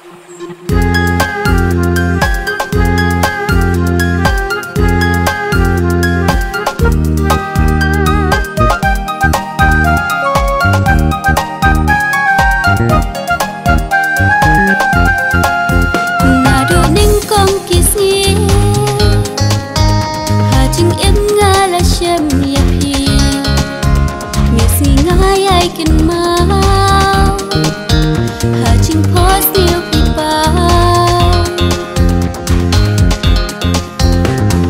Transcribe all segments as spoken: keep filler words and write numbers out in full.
Naduh nyngkong ki sngi, ha jingim nga la shem ïa phi. Ngi sngi nga ïai kynmaw, ha jingphohsniew sniew phi paw.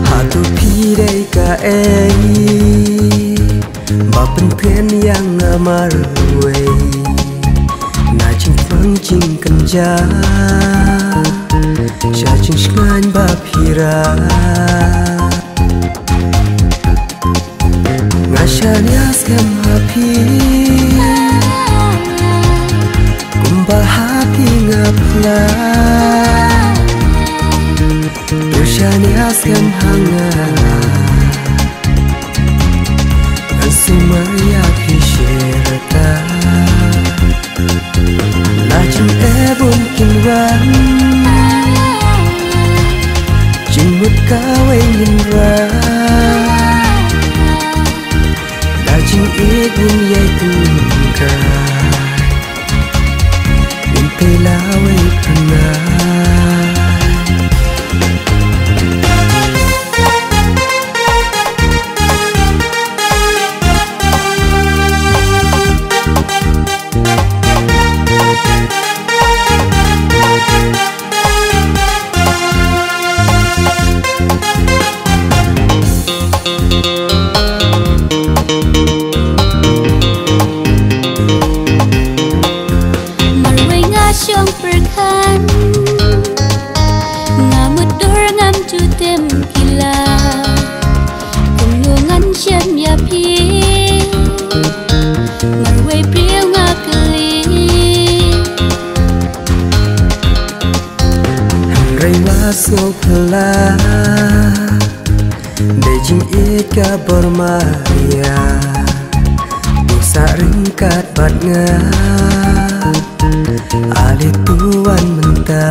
Hato phi dei kaei ba pynphieng ïa nga marwei? Na jingpang jingkynja sha jingshngaiñ ba phi rah. Nga shaniah skhem ha phi, kumba ha phi nga phla. To shaniah skhem ha nga, ngan sumar ïa phi shisha. La jingeh bun kin wan, jingmut kawei ngin rah. La jingeh bun ïai tyngkai, ngin peit lawei pynai. Marwei nga shong pyrkhat, nga mutdur ngam ju tim kila. Kumno ngan shem ïa phi, marwei briew nga kylli. Hynrei wat sngewphylla, dei jingïeit ka bor maïa. To sah ryngkat bad nga, ale to wan mynta.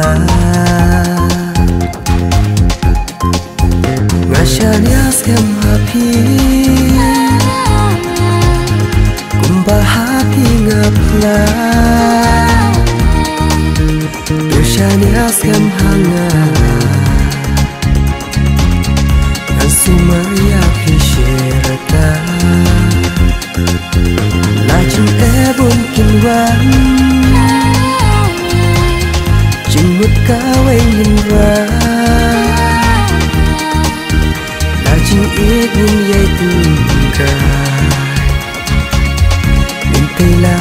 Nga shaniah skhem ha phi, kumba ha phi nga phla. To shaniah skhem ha nga, ngan sumar ïa phi shisha. La jingeh bun kin wan, jingmut kawei ngin rah. La jingeh bun ïai tyngkai, ngin peit la